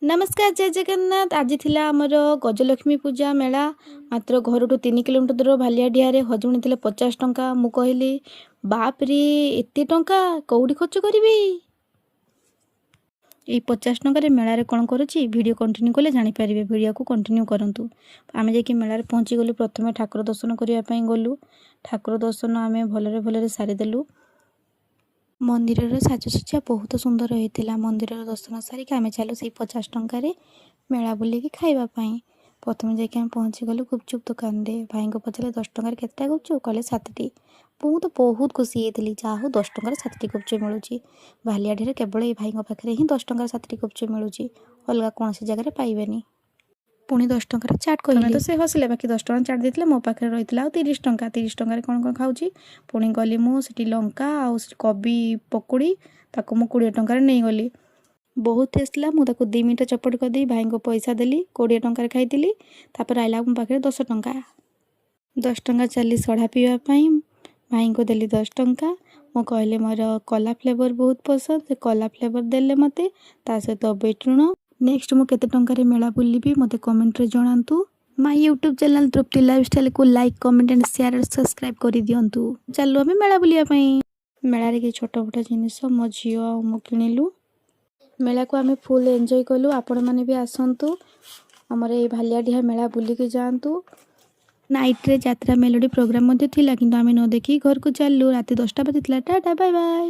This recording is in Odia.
ନମସ୍କାର, ଜୟ ଜଗନ୍ନାଥ। ଆଜି ଥିଲା ଆମର ଗଜଲକ୍ଷ୍ମୀ ପୂଜା ମେଳା। ମାତ୍ର ଘରଠୁ 3 କିଲୋମିଟର ଦୂର ଭାଲିଆଡିହାରେ ହଜୁଣି ଥିଲେ 50 ଟଙ୍କା। ମୁଁ କହିଲି, ବାପରେ, ଏତେ ଟଙ୍କା କେଉଁଠି ଖର୍ଚ୍ଚ କରିବି? ଏଇ 50 ଟଙ୍କାରେ ମେଳାରେ କ'ଣ କରୁଛି, ଭିଡ଼ିଓ କଣ୍ଟିନ୍ୟୁ କଲେ ଜାଣିପାରିବେ। ଭିଡ଼ିଓକୁ କଣ୍ଟିନ୍ୟୁ କରନ୍ତୁ। ଆମେ ଯାଇକି ମେଳାରେ ପହଞ୍ଚିଗଲୁ। ପ୍ରଥମେ ଠାକୁର ଦର୍ଶନ କରିବା ପାଇଁ ଗଲୁ। ଠାକୁର ଦର୍ଶନ ଆମେ ଭଲରେ ଭଲରେ ସାରିଦେଲୁ। ମନ୍ଦିରର ସାଜସଜ୍ଜା ବହୁତ ସୁନ୍ଦର ହେଇଥିଲା। ମନ୍ଦିରର ଦର୍ଶନ ସାରିକି ଆମେ ଚାଲୁ ସେଇ 50 ଟଙ୍କାରେ ମେଳା ବୁଲିକି ଖାଇବା ପାଇଁ। ପ୍ରଥମେ ଯାଇକି ଆମେ ପହଞ୍ଚିଗଲୁ ଗୁପଚୁପ୍ ଦୋକାନରେ। ଭାଇଙ୍କୁ ପଚାରିଲେ, 10 ଟଙ୍କାରେ କେତେଟା ଗୁପଚୁପ୍? କହିଲେ, ସାତଟି। ମୁଁ ତ ବହୁତ ଖୁସି ହେଇଥିଲି। ଯାହା ହଉ, 10 ଟଙ୍କାରେ ସାତଟି ଗୁପଚୁପ୍ ମିଳୁଛି। ଭାଲିଆଡିରେ କେବଳ ଏଇ ଭାଇଙ୍କ ପାଖରେ ହିଁ 10 ଟଙ୍କାରେ ସାତଟି ଗୁପଚୁପ୍ ମିଳୁଛି। ଅଲଗା କୌଣସି ଜାଗାରେ ପାଇବେନି। ପୁଣି 10 ଟଙ୍କାର ଚାଟ୍ କହିଲେ ତ ସେ ହସିଲେ। ବାକି 10 ଟଙ୍କା ଚାଟ୍ ଦେଇଥିଲେ। ମୋ ପାଖରେ ରହିଥିଲା ଆଉ 30 ଟଙ୍କା। 30 ଟଙ୍କାରେ କ'ଣ କ'ଣ ଖାଉଛି? ପୁଣି ଗଲି ମୁଁ ସେଠି ଲଙ୍କା ଆଉ ସେଠି କୋବି ପକୁଡ଼ି, ତାକୁ ମୁଁ 20 ଟଙ୍କାରେ ନେଇଗଲି। ବହୁତ ଟେଷ୍ଟ ଥିଲା। ମୁଁ ତାକୁ 2 ମିନିଟ୍ ଚପଟ କରିଦେଇ ଭାଇଙ୍କୁ ପଇସା ଦେଲି। 20 ଟଙ୍କାରେ ଖାଇଥିଲି। ତାପରେ ଆଇଲା ମୋ ପାଖରେ 10 ଟଙ୍କା। 10 ଟଙ୍କା ଚାଲି ସୋଡ଼ା ପିଇବା ପାଇଁ। ଭାଇଙ୍କୁ ଦେଲି 10 ଟଙ୍କା। ମୁଁ କହିଲି, ମୋର କଲା ଫ୍ଲେଭର୍ ବହୁତ ପସନ୍ଦ। ସେ କଲା ଫ୍ଲେଭର୍ ଦେଲେ ମୋତେ, ତା ସହିତ ବିଟ୍ ଲୁଣ। ନେକ୍ସଟ ମୁଁ କେତେ ଟଙ୍କାରେ ମେଳା ବୁଲିବି, ମୋତେ କମେଣ୍ଟରେ ଜଣାନ୍ତୁ। ମାଇ ୟୁଟ୍ୟୁବ୍ ଚ୍ୟାନେଲ୍ ତୃପ୍ତି ଲାଇଫଷ୍ଟାଇଲକୁ like, comment and share, subscribe କରିଦିଅନ୍ତୁ। ଚାଲୁ ଆମେ ମେଳା ବୁଲିବା ପାଇଁ। ମେଳାରେ କିଛି ଛୋଟ ମୋଟ ଜିନିଷ ମୋ ଝିଅ ଆଉ ମୁଁ କିଣିଲୁ। ମେଳାକୁ ଆମେ ଫୁଲ୍ ଏନ୍ଜୟ କଲୁ। ଆପଣମାନେ ବି ଆସନ୍ତୁ, ଆମର ଏଇ ଭାଲିଆଡିହା ମେଳା ବୁଲିକି ଯାଆନ୍ତୁ। ନାଇଟ୍ରେ ଯାତ୍ରା ମେଲୋଡ଼ି ପ୍ରୋଗ୍ରାମ୍ ମଧ୍ୟ ଥିଲା, କିନ୍ତୁ ଆମେ ନ ଦେଖିକି ଘରକୁ ଚାଲିଲୁ। ରାତି 10ଟା ବାଜିଥିଲା। Tata, bye bye.